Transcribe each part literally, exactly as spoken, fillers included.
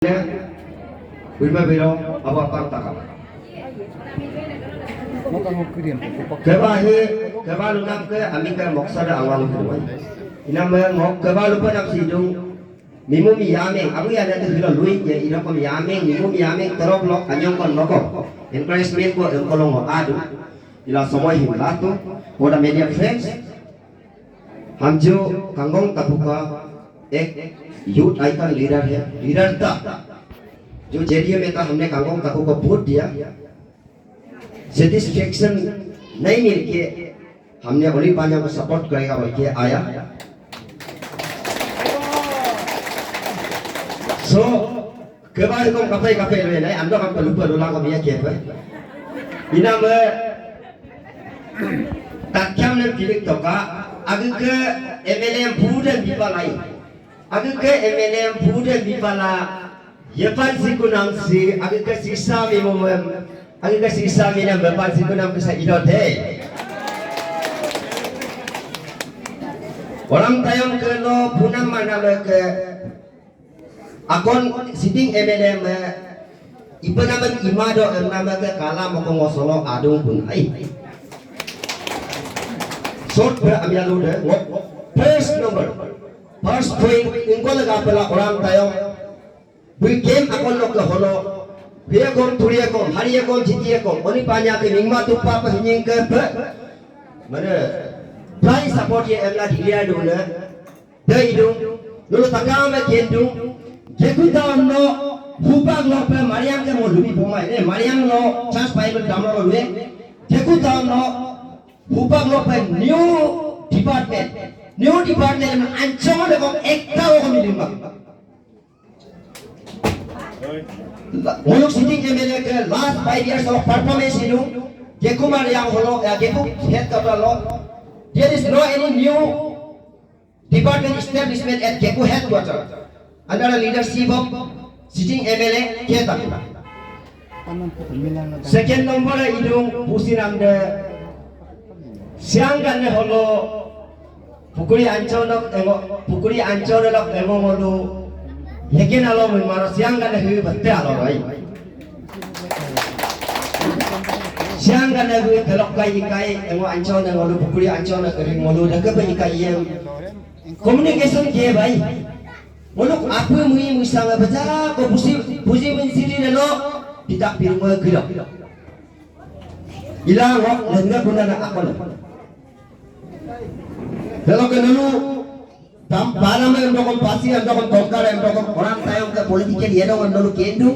Bima biro, aba pang takam. Keba he, keba lunam ke, ami ke moksa de awal ke. Inam me ngok keba lupa nam sidung. Mimu mi yameng, abu ya ada tu hilo lui, ya ina kom yameng, mimu mi yameng, terok lok, anyong kon loko. Encouragement ko, engkolong adu. Ila semua him latu, koda media friends. हम जो कांगोंग ताकू का एक youth icon leader है, लीडर था, जो जेडीयू में था, हमने कांगोंग ताकू को वोट दिया, सेटिस्फैक्शन नहीं मिल के हमने ओली पानिया को सपोर्ट करेगा बोल के आया। So, kebari kom kapai kapai lo nai, ando kam pelupa lo lang kom ya kiapa. Inama Takyam nem kilik toka, agike M L A buden bipalai. Agike M L A buden bipala, yepan sikunam si, agike sisa mi momem, agike sisa mi nem yepan sikunam kesa idote. Orang tayong ke lo punam mana ke Akon sitting M L A me, ipe namen imado em nama ke kala moko ngosolo adung pun ai. Short ber amya lude, ngo, first number, first point, ingko lega pela orang tayong, bui game akon nok ke holo, bui akon turi akon, hari akon, jiti akon, oni panya ke mingma tupa pe hinying ke pe, mana, try support ye emla dilia dune, Dai idung, nulu takame kendung, Geku town no, hupak lo pe Mariang ke mo lubi bomai, eh, Mariang lo, chance pai lo damlo lo lue, Geku town no, hupak lo pe new department, new department em anchong de kom ekta lo kom ilimba. Muluk sitting M L A ke last five years of performance idung, Geku Mariang holo, ya, Geku headquarter lo, there is no any new Department establishment at Geku headquarter under the leadership of sitting M L A K Taku. Second number idung pusinam de Siang gane holo pukuri anchonok engo pukuri anchonok engo ngolu yeken alo mimaro Siang gane hu batte alo rai. Siang gana gue telok kai ikai, engo anchon, engo lu pukuri anchon, engo lu deke pe ikai yem. Communication ke bai. Muluk apa mui mui sanga baca, ko pusi, pusi min siri lelo, kita pirma gila. Ila ngok, lengga guna na akon. Lelo ke nulu, Tam, bana me emdokom pasi, emdokom tongkar, emdokom orang tayong ke political yedong emdolu kendu,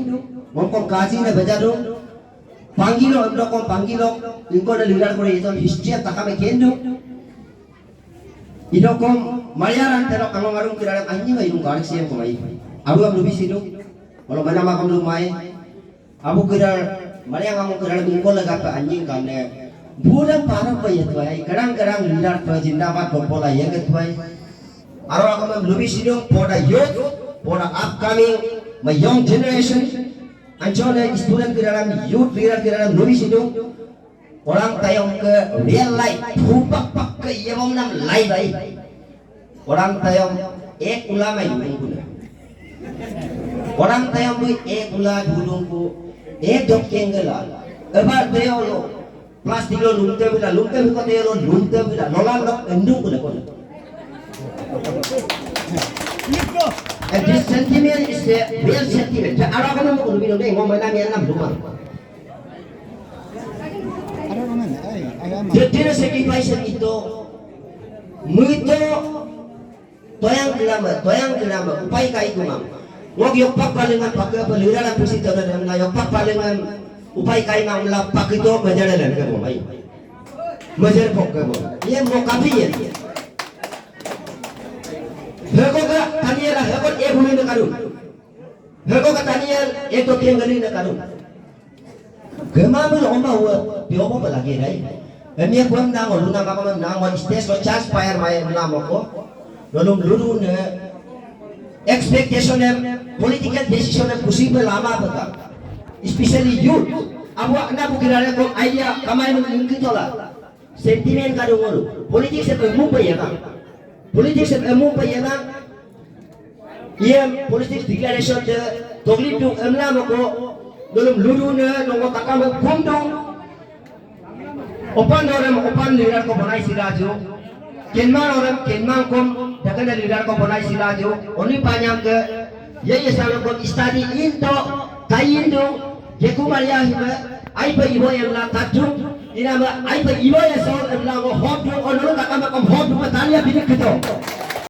ngomkom kaji ne bejadu, panggilo emdokom panggilo, ingko ne leader kore yedong history takame kendu. Idokom mayaran telo kangong arung kiraram anyi ma idung karik siem komai. Abu am lubi sidu, kalau mana makam lumai, Abu kídar, Mariang amu kídar bingkol legape anjing kane. Budang parang pe yetuai, kerang-kerang leader pe jindabad bopola yegetuai. Aro aku mem lubi sidung for the youth, for the upcoming, my young generation. Anchone student kídar, youth leader kídar lubi sidung. Orang tayong ke real life, hupak pak ke yemom nam life ai. Orang tayong ek ulama yudung kuna. Orang tayong bu ek ula dudung ku, ek dok kenggela. Ebar tayong lo, plastik lo lumte bila, lumte bila tayong lo, lumte bila, lolan lo endung kuna kuna. And this sentiment is a real sentiment. Ara kono mo kunu bino de, ngomong nami anam lumang. Dedire sacrifice ito, muito, toyang kelama, toyang kelama, upai kai kumang. Ngok yokpak palingan pakai apa lura la pusi toda dan la yokpak palingan upai kai mang la pakito majara dan ke bomai. Majar pok ke bomai. Iya mau kapi ya. Heko ke tania la heko e bumi ne kadun. Heko ke tania e to tiang gali ne kadun. Gema mul oma ua, piomo pelagi rai. Emia kuam nango, luna mama nango, stage lo chance pair mai mla moko. Lolum lulu ne expectation em, political decision em kusi pe lama beka. Especially youth. Abu ana bu kirare ko idea kamai mul ingkitola. Sentiment kadung ngolu. Politics em emum pe yebang. Politics em emum pe yebang. Iem politics declaration de Togli tu emla moko, nolum ludu ne, nongo takam kumdung. Opan dorem opan leader ko bonai silaju. Kenman orem kenman kom, dakana leader ko bonai silaju. Oni panyam ke, ye ye salo kom study into, kayindo, ye kumaria hime, aipe ibo emla kajung, inama aipe ibo ye so emla ngo hop dung, ono takam kom hop dung, talia bidik kito.